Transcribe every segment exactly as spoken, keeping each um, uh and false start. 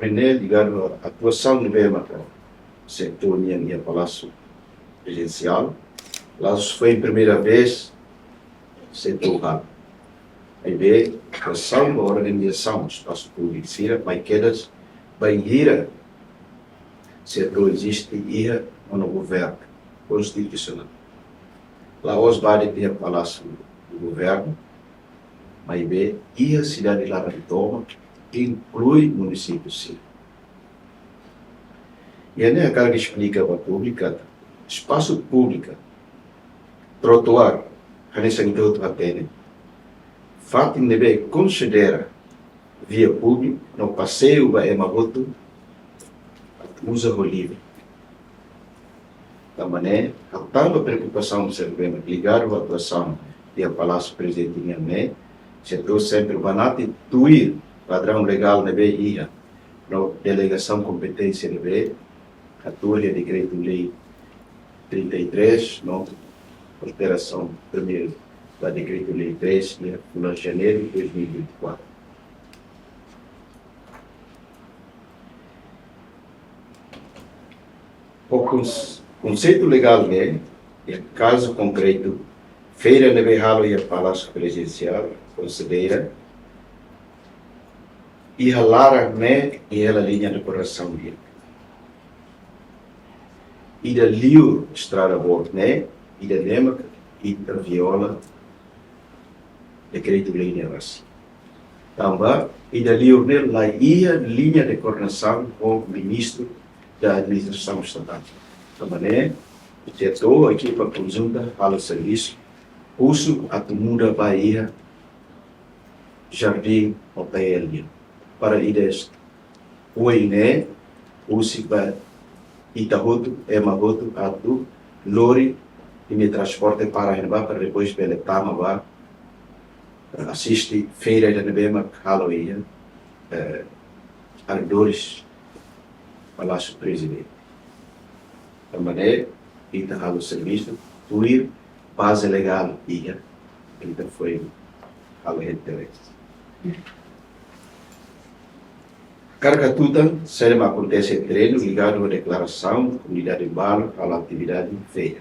Ne'e ligadu ho atuasaun ne'ebé mak SEATOU nian iha Palásiu Prezidensiál, la'ós foin primeira vez SEATOU halo. Maibé, atuasaun ba organizasaun espasu públiku sira, maibé kedas bainhira SEATOU eziste iha ona governu konstitusionál. La'ós ba de'it iha Palásiu Governu, maibé iha sidade laran tomak, inklui munisípiu sira. Iha ne'e hakarak esplika ba públiku katak espasu públiku, trotuár, hanesan ita hotu hatene, fatin ne'ebé konsidera via públiku no paseiu ba ema hotu atu uza ho livre. Tanba ne'e, hatán ba preokupasaun sira ne'ebé mak ligadu ho atuasaun iha Palásiu Prezidente nian ne'e, SEATOU sempre banati tuir padraun legál ne'ebé iha no delegasaun kompeténsia ne'ebé hatuur iha Dekretu-Lei trinta e três, no alterasaun primeiru ba Dekretu-Lei três, iha fulan Janeiru dois mil e vinte e quatro. Ho kons-, konseitu legál ne'e, iha kazu konkretu, feira ne'ebé halo iha Palásiu Prezidensiál, konsidera iha laran ne'e, iha hela liña de koordenasaun di'ak. Ida liur estrada boot ne'e, ida-ne'e mak ita viola Dekretu-Lei ne'e rasik. Tanba ida liur ne'e la iha liña de koordenasaun ho Ministru da Administrasaun Estatál. Tanba ne'e, SEATOU, ekipa konjunta, halo servisu husu atu muda ba iha Jardim Hotel nian. Para ida es-, oin ne'e, husi ba ita hotu, ema hotu, atu lori imi transporte para iha ne'ebá, para depois bele tama ba, eh, asiste feira ida ne'ebé mak halo iha, eh, arredores Palásiu Prezidente. Tanba ne'e, ita halo servisu, tuir baze legál iha, ita foin halo interese. Hakarak hatutan, saida mak akontese iha terrenu ligadu ho deklarasaun komunidade balu halo atividade feira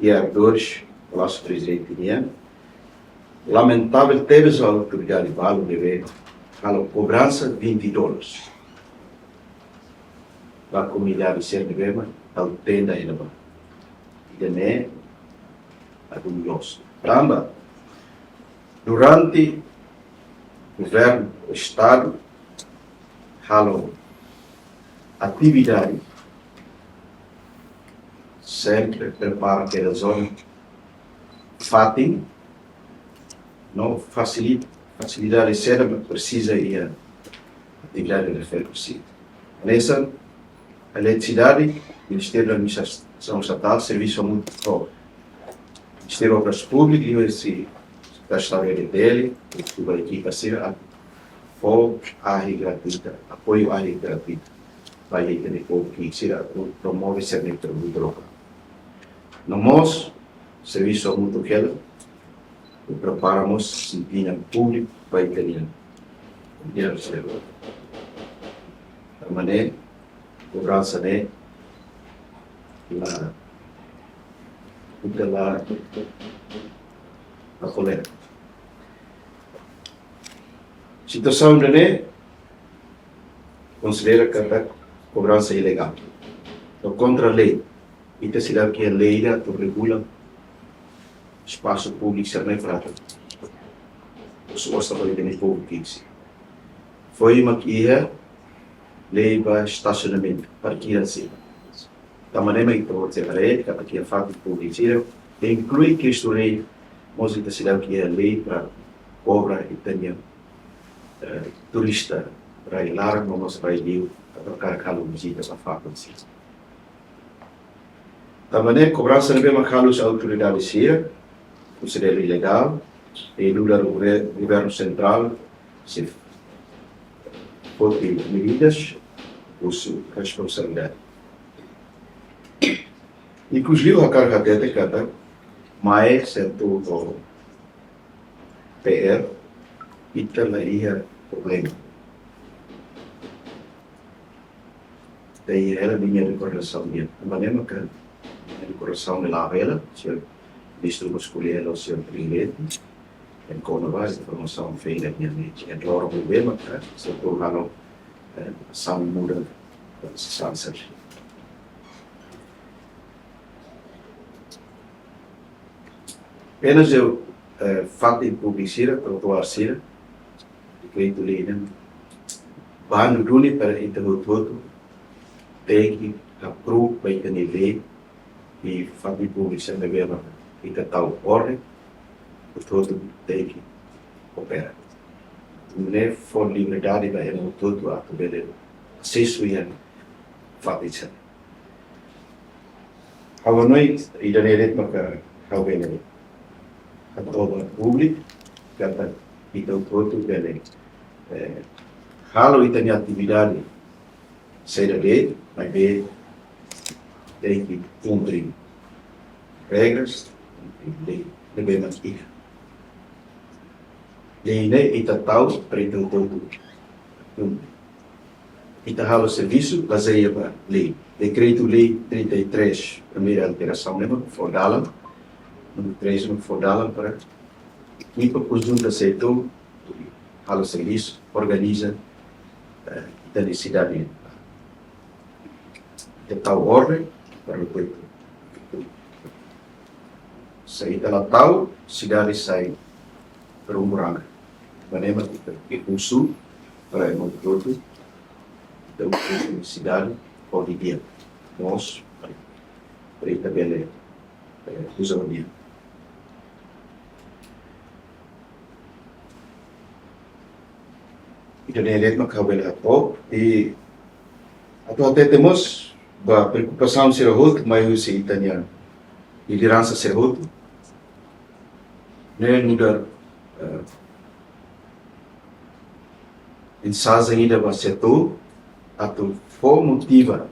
iha arredores Palásiu Prezidente nian. Lamentavel tebes, autoridade balu ne'ebé halo kobransa vinte dólares ba komunidade sira ne'ebé mak tau tenda iha ne'ebá. Ida-ne'e ladún loos. Tanba durante governu, Estadu halo atividade, sempre prepara kedas zona, fatin, no fasili-, fasilidade sira ne'ebé presiza iha atividade refere presiza. Hanesan eletrisidade, Ministériu da Administrasaun Estatál, servisu hamutuk ho Ministériu Obras Públikas, liuhusi Sekretáriu Estadu E D T L, ho ekipa sira, atu fó ahi gratuita, apoiu ahi gratuita ba ita-nia povu ki'ik sira, atu promove sira-nia produtu lokál. No mós, servisu hamutuk hela, prepara mós sintina públiku ba ita-nia, nia reserva. Tanba ne'e, kobransa ne'e la, ita la, la koleta. Situasaun ida-ne'e konsidera katak kobransa ilegál. No kontra lei. Ita seidauk iha lei ida atu regula espasu públiku sira-ne'e para atu osa-osa ba ita-nia povu ki'ik sira. Foin mak iha lei ba estasionamentu, parkira sira. Tanba ne'e mak ita hotu sira haree katak iha fatin públiku sira, inklui Kristu Rei, mós ita seidauk iha lei para kobra ita-nia, eh, turista rai laran no mós rai liur, atu hakarak halo vizita ba fatin sira. Tanba ne'e kobransa ne'ebé mak halo husi autoridade sira, konsidera ilegál, i nu'udar gover-, governu sentrál sei foti medidas husi responsabilidade. Inkluzive hakarak hatete katak mai SEATOU ho P R, ita la iha problema. Tei hela ninia rekomendasaun nian. Tanba ne'e maka ninia rekomendasaun ne'e la'o hela, señór Ministru mós ko'alia hela ho señór Presidente, i kona-ba informasaun feira nian ne'e, i loron ne'ebé maka señór halo, eh, asaun muda, eh, sansar. Apenas eu, eh, fatin públiku sira, trotoar sira, dekretu-lei ne'e, balu duni para ita hotu-hotu tenke apruva ba ita-nia lei, i fatin públiku sira ne'ebé mak ita tau orden, hotu-hotu tenke koopera. Ne'e fó liberdade ba ema hotu-hotu atu bele asesu iha fatin sira. Ha'u hanoin ida-ne'e de'it maka ha'u bele hato'o ba públiku, katak ita hotu-hotu bele, eh, halo ita-nia atividade saida de'it, maibé tenke kumpre regras, kumpre lei, ne'ebé mak iha. Lei ne'e ita tau para ita hotu-hotu kumpre. Ita halo servisu bazeia ba lei. Dekretu-lei trinta e três, primeira alterasaun, ne'e mak fó dalan, númeru três, mak fó dalan para ekipa konjunta setór halo servisu, organiza, eh, ita-nia sidade. Ita tau orden para o povo. Se ita la tau, sidade sai rumbu ranga. Tanba ne'e mak ita husu para ema hotu-hotu, ita husu sidade hodi di'ak. Mós, para ita bele, eh, uza ho di'ak. Ida-ne'e de'it mak ha'u bele hato'o, i atu hatete mós ba preokupasaun sira hotu mai husi ita-nia lideransa sira hotu. Ne'e nu'udar, eh, mensajen ida ba setór, atu fó motiva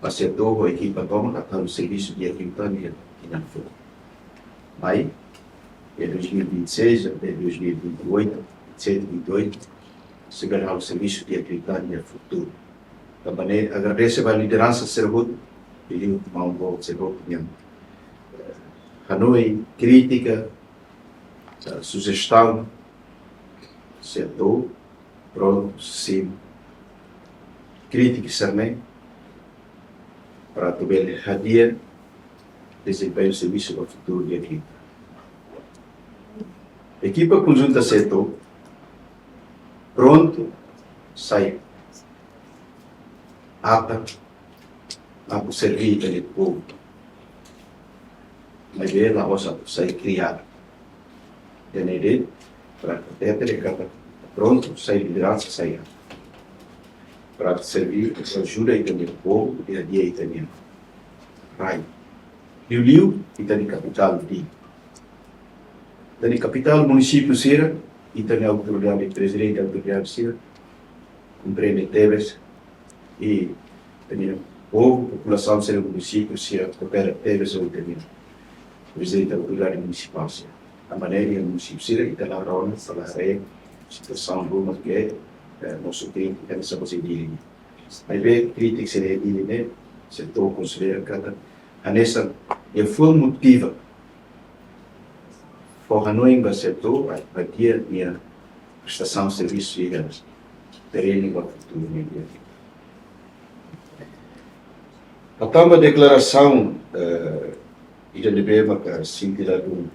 ba setór ho ekipa tomak atu halo servisu di'ak liután iha tinan foun. Mai, iha dois mil e vinte e seis até dois mil e vinte e oito, vinte e sete, vinte e oito, sei bele halo servisu di'ak liután iha futuru. Tanba ne'e agradese ba lideransa sira hotu, i liuliu maun-boot sira hotu nian, eh, hanoin, krítika, eh, sujestaun, setór prontu, sin, krítika sira-ne'e, para atu bele hadi'a dezempeñu servisu ba futuru di'ak liután. Ekipa konjunta setór prontu sai atan atu serví ita-nia povu. Maibé la'ós atu sai kriadu. Ida-ne'e de'it, para atu hatete katak prontu, sai lideransa, sai atan. Para atu serví, atu ajuda ita-nia povu, dia-dia ita-nia rai. Liuliu, ita-nia kapitál Dili. Ita-nia kapitál, munisípiu sira, ita-nia autoridade, prezidente autoridade sira, komprende tebes, i ita-nia povu, populasaun sira, munisípiu sira, koopera tebes ho ita-nia prezidente autoridade munisipál sira. Tanba ne'e iha munisípiu sira, ita la rona, ita la haree situasaun ruma ke, eh, mosu krítika hanesan Dili. Maibé krítika sira iha Dili ne'e, setór konsidera katak hanesan iha fuan motiva fó hanoin ba setór, ba dia nia prestasaun servisu iha terrenu ba futuru ne'e. Hatama deklarasaun, eh, ida ne'ebé maka sente ladún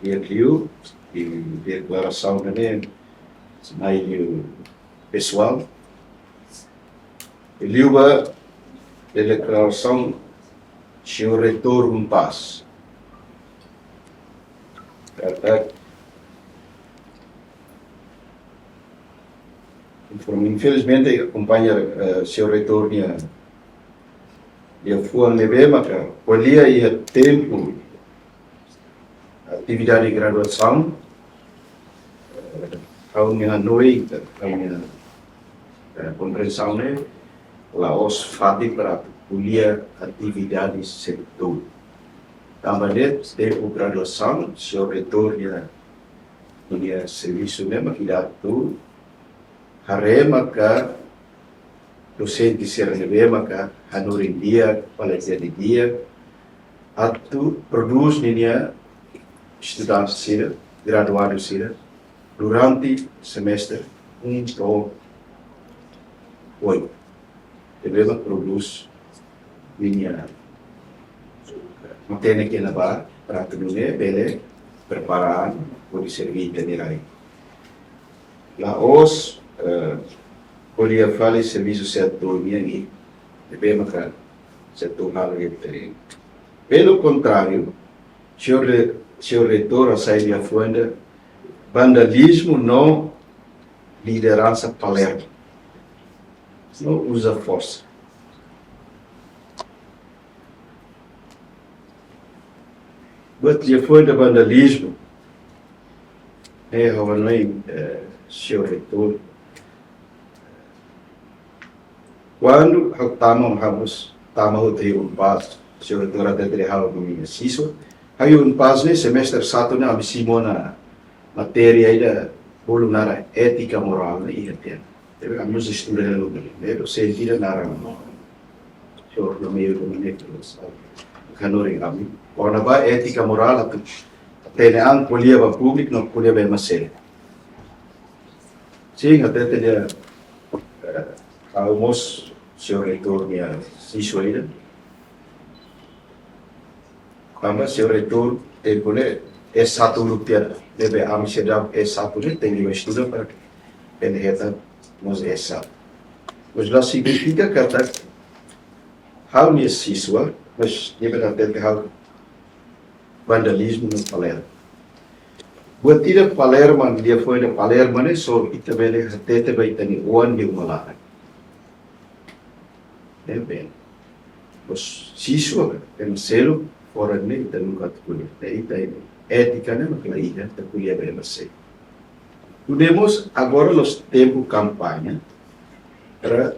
di'ak liu, i deklarasaun ne'e mai liu pesoál, liu ba deklarasaun señór Reitór Humpás. Katak, inform-, infelizmente, akompaña, eh, señór Reitór nia, nia fuan ne'ebé maka ko'alia iha tempu atividade graduasaun, eh, ha'u-nia hanoin, ha'u-nia, eh, komprensaun ne'e la'ós fatin para ko'alia atividade setór. Tanba ne'e tempu graduasaun, señór Reitór nia, nia servisu ne'e mak ida atu haree maka dosente sira ne'ebé maka hanorin di'ak, palestra di'ak, atu prodús ninia estudante sira, graduadu sira, durante semestre um to'o oito. Ne'ebé maka prodús ninia matenek iha ne'ebá, para atu nune'e bele prepara an hodi serví ita-nia rai. La'ós, eh, ko'alia fali servisu setór nian, ne'ebé maka setór halo iha terrenu. Pelo contrário, señór re-, señór reitór, asai dia fuenda, vandalizmu no lideransa Palermo. No uza forsa. Buat dia fuenda vandalizmu. Eh, ha'u hanoin, eh, señór reitór. Kuandu ha'u tama, ha'u mós tama hotu iha UNPAZ, señór reitór hatete ha'u ho nia siswa. Ha'u iha UNPAZ ne'e semestre satu ne'e ami simu ona matéria ida bolu naran étika morál ne'e iha tiha. Ne'ebé ami mós estuda hela hotu, ne'e dosente ida naran, señór Romeu de Menezes, hanorin ami. Kona-ba étika morál atu hatene an ko'alia ba públiku no ko'alia ba ema seluk. Sin, hatete dehan, eh, ha'u mós señór reitór nia siswa ida. Tanba señór reitór tempu ne'e S satu uluk tiha, ne'ebé ami seidauk S satu ne'e tenke bá estuda para bele hetan mós S satu. Mas la signifika katak ha'u nia siswa, mas nia bele hatete ha'u vandalizmu no Palermo. Buat ida Palermo, dia fuenda Palermo ne'e só ita bele hatete ba ita-nia oan iha uma laran. Ne'ebé, mós siswa, ema seluk, fora ne'e ita nunka atu ko'alia. Ne'e ita ini étika ne'e mak la iha, ita ko'alia ba ema seluk. Nune'e mós agora la'ós tempu kampaña, para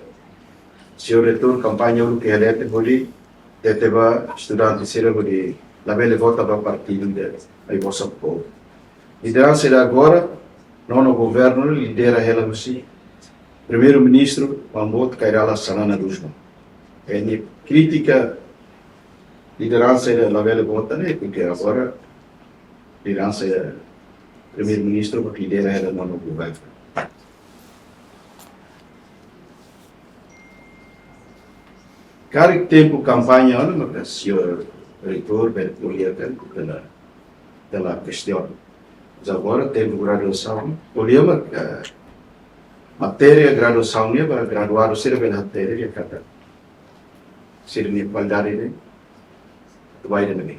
señór reitór kampaña uluk iha leten hodi hatete ba estudante sira hodi labele vota ba partidu ida, ai bosa povu. Lideransa ida agora, nono governu lidera hela husi Primeiru-Ministru, Maun Boot Kay Rala Xanana Gusmão. Nia kritika lideransa ida labele vota ne'e, porque agora lideransa ida Primeiru-Ministru mak lidera hela nono governu. Karik tempu kampaña ona, maka señór reitór bele ko'alia kan, ko'alia, ko'alia kestaun. Mas agora tempu graduasaun, ko'alia maka, eh, matéria graduasaun ne'e ba graduadu sira bele hatene dehan katak sira-nia kualidade ne'e atu bá ida-ne'ebé.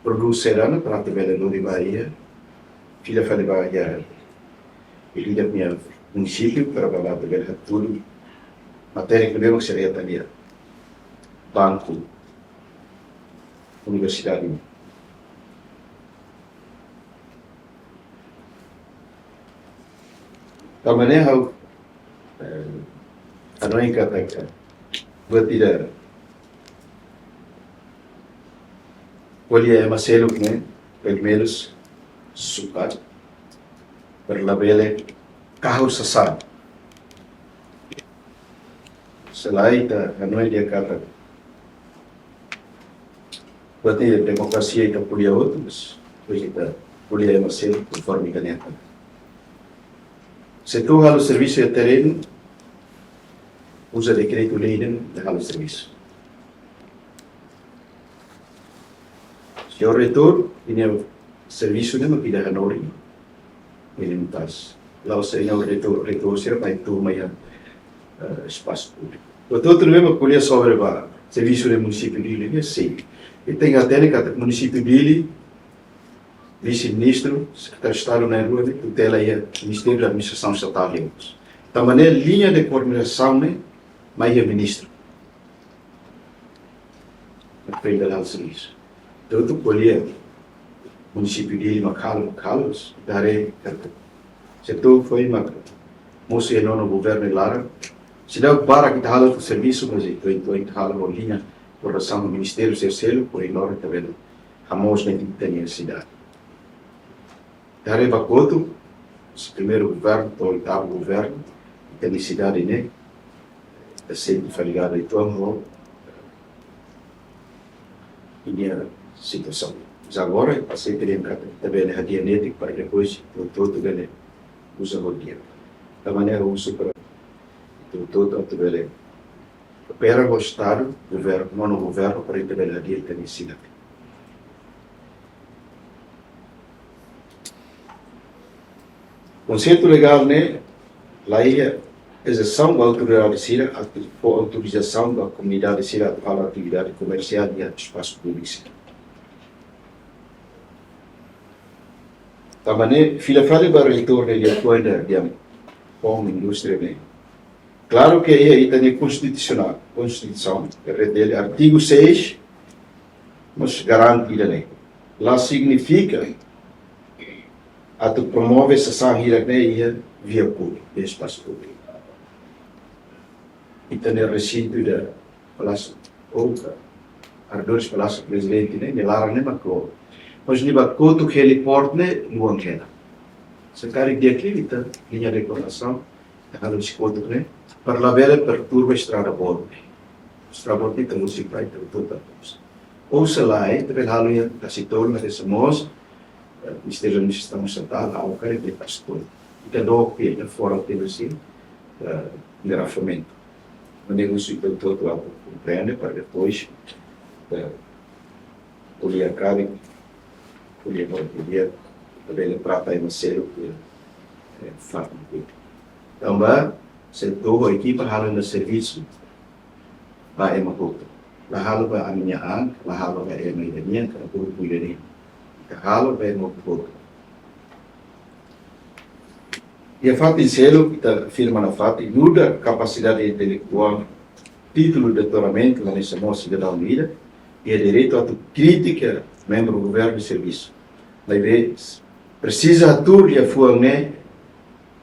Prodús saida ona para atu bele lori ba iha, fila fali ba iha, iha ida-idak nia munisípiu para bá atu bele hatudu matéria ne'ebé mak sira hetan iha banku universidade. Tanba ne'e ha'u, eh, hanoin katak buat ida ko'alia ema seluk ne'e, pelumenus sukat, para labele kahur sasán. Se lae ita hanoin dehan katak buat ida demokrasia ita ko'alia hotu, mas depois ita ko'alia ema seluk konforme ita-nia. Setór halo servisu iha terrenu, uza dekretu-lei ne'e halo servisu. Señór reitór, ninia servisu ne'e mak ida hanorin, nia limitasaun. La'ós señór reitór, reitór sira mai tun mai iha, eh, espasu públiku. Portantu, ne'ebé mak ko'alia sobre ba servisu iha munisípiu Dili ne'e, sin. Ita tenke hatene katak munisípiu Dili, vise-ministru, sekretáriu estadu na'in-rua ne'e tutela iha Ministériu da Administrasaun Estatál. Tanba ne'e liña de koordenasaun ne'e mai iha ministru. Aprende la servisu. Tantu ko'alia munisípiu Dili mak halo, mak halo, ita haree katak setór foin mak mosu iha nono governu nia laran. Seidauk barak ita halo atu servisu, mas ita, ita, ita halo ho liña koordenasaun ministériu sira seluk, para lori ita bele hamoos ne'e ita-nia sidade. Ita haree ba kotuk, husi primeiru governu to'o oitavu governu, ita-nia sidade ne'e, ita sente fali gadu uitoan ho nia situasaun. Mas agora, ita sente dehan katak ita bele hadi'a netik para depois ita hotu-hotu bele uza ho di'ak. Tanba ne'e ha'u husu para ita hotu-hotu atu bele koopera ho Estadu, governu, nonu governu, para ita bele hadi'a ita-nia sidade. Konseitu legál ne'e laiha ezesaun ba autoridade sira atu fó autorizasaun ba komunidade sira atu halo atividade komersiál iha espasu públiku sira. Tanba ne'e, fila fali ba reitór ne'e, liafuan ida, ida, foun indústria ne'e. Klaru ke iha ita-nia konstitusionál, konstituisaun, R D T L, artigu seis, mós garante ida-ne'e. La signifika atu promove sasán hirak-ne'e iha via públika, iha espasu públiku. Ita-nia resintu ida Palásiu, ou ka, arredores Palásiu Prezidente ne'e, nia laran ne'e mak loron. Mas nia ba kotuk heliport ne'e luan hela. Se karik di'ak liu ita, liña de kotasaun, ita halo husi kotuk ne'e, para labele perturba estrada boot ne'e. Estrada boot ne'e ita uza para ita hotu-hotu. Ou se lae, ita bele halo iha Kasitolu, mas esse moos, eh, Ministériu Administrasaun Estatál, ha'u karik de Kasitolu. Ita dook iha, ita fora telu sin, eh, engarrafamentu. Mas ne'e husu ita hotu-hotu atu komprende para depois, eh, ko'alia karik, ko'alia ko'alia, ita bele trata ema seluk, eh, eh, fatin. Tanba, setór ho ekipa halo ona servisu ba ema hotu. La halo ba ami-nia an, la halo ba ema ida nian, ka grupu ida nian. Ita halo ba ema hotu. Iha fatin seluk, ita afirma nafatin, nu'udar kapasidade intelektuál, títulu doutoramentu, la hanesan mós sidadaun ida, iha direitu atu kritika membru governu nia servisu. Maibé, presiza hatuur liafuan ne'e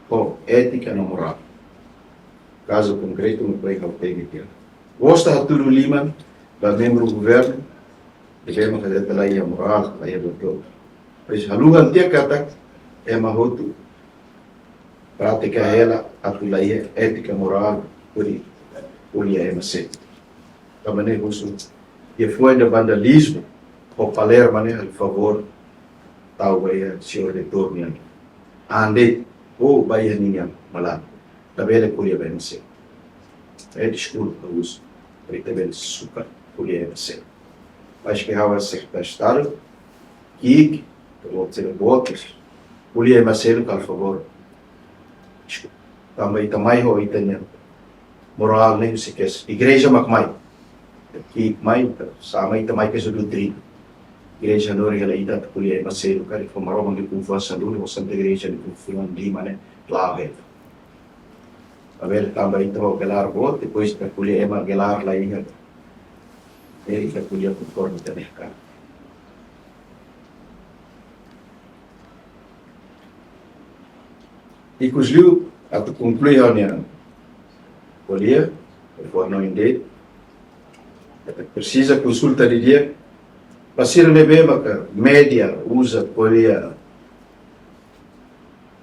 ho étika no morál. Kazu konkretu no pai hau temi tiha. Gosta hatudu liman ba membru governu, ne'ebé mak la iha morál, la iha doutór. Pois haluha tiha katak ema hotu pratika hela atu la iha étika morál, hodi ko'alia ema seluk. Tanba ne'e husu, liafuan ida vandalizmu, ho palerma ne'e, por favór, tau ba iha señór reitór nian an de'it, ou ba iha ninia malan. Labele ko'alia ba ema seluk. Eh, deskulpa, husu. Para ita bele sukat ko'alia ema seluk. Mas ke hawa sekretáriu Estadu, ki'ik, ita-boot sira-boot, ko'alia ema seluk, por favór. Deskulpa. Tanba ita mai ho ita-nia morál ne'e husi kedas. Igreja mak mai. Ki'ik mai, sama ita mai kedas ho doutrina. Igreja hanorin hela ita atu ko'alia ema seluk, karik fó Maromak nia konfiansa duni, ho Santa Igreja nia konfiansa duni, maibé la'o hela. Labele tanba ita ho gelar boot, depois ita ko'alia ema gelar la iha. Eh, ita ko'alia konforme ita-nia hakarak. Ikusliu, atu konklui ha'u-nia ko'alia, fó no inde, ita presiza konsulta didi'ak ba sira ne'ebé maka média uza ko'alia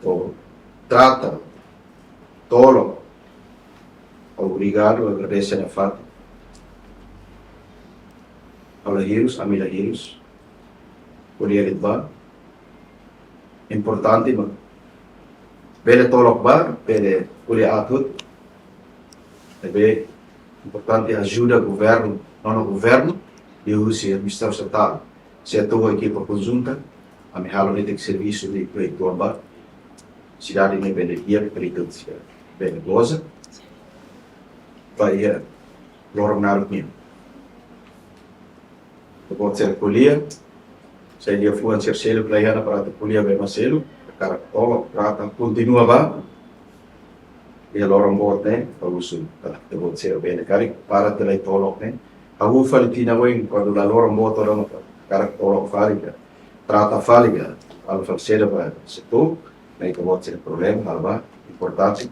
ou trata tolok. Obrigadu, agradese nafatin. Ha'u la hirus, ami la hirus. Ko'alia de'it ba. Importante mak bele tolok ba, bele ko'alia aat hotu. Ne'ebé importante ajuda governu, nonu governu, liuhusi administrasaun estatál. Setór ho ekipa konjunta, ami halo netik servisu ne'e, projetu aba. Sidade ne'e bele di'ak, bele ita sira bele goza. Ba iha loron naruk nian. Ita-boot sira ko'alia, sai liafuan sira seluk la iha ona para atu ko'alia ba ema seluk, hakarak tolok, trata, kontinua ba. Iha loron boot ne'e, ha'u husu, ita-boot sira bele karik para tiha lai tolok ne'e. Ha'u fali tinan oin, kuandu la loron boot ona, hakarak tolok fali ka, trata fali ka, halo fali saida ba setór, ne'e ita-boot sira problema, halo ba, importante.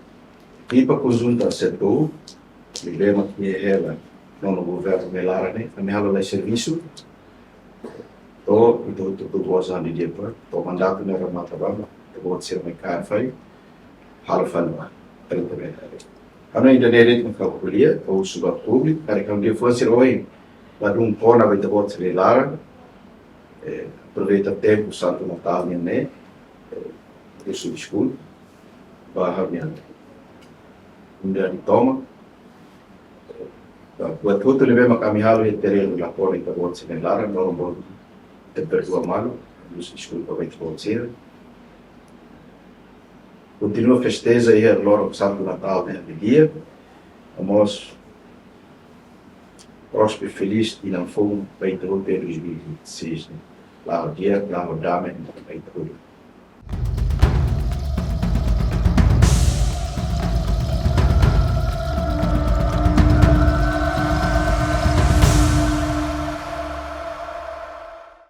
Ekipa konjunta setór, problema ke hela, nonu governu nia laran ne'e, ami halo lai servisu, to'o, ita hotu-hotu goza didi'ak ba, to'o mandatu ne'e remata ba, ita-boot sira mai kaer fali, halo fali ba. Ha'u hanoin ida-ne'e de'it mak ha'u ko'alia, ha'u husu ba públiku, karik ha'u-nia liafuan sira ohin ladún kona ba ita-boot sira-nia laran, eh, aproveita tempu Santu Natál nian ne'e, eh, husu deskulpa ba ha'u-nia umidade tomak. Ba buat hotu ne'ebé mak ami halo iha terrenu la kona ita-boot sira-nia laran, loron boot ita perdua malu, husu deskulpa ba ita-boot sira. Kontinua festeja iha loron Santu Natál ne'e di'ak, no mós prósperu, felís tinan foun ba ita hotu iha dois mil e vinte e seis ne'e. La'o di'ak, la'o dame ba ita hotu.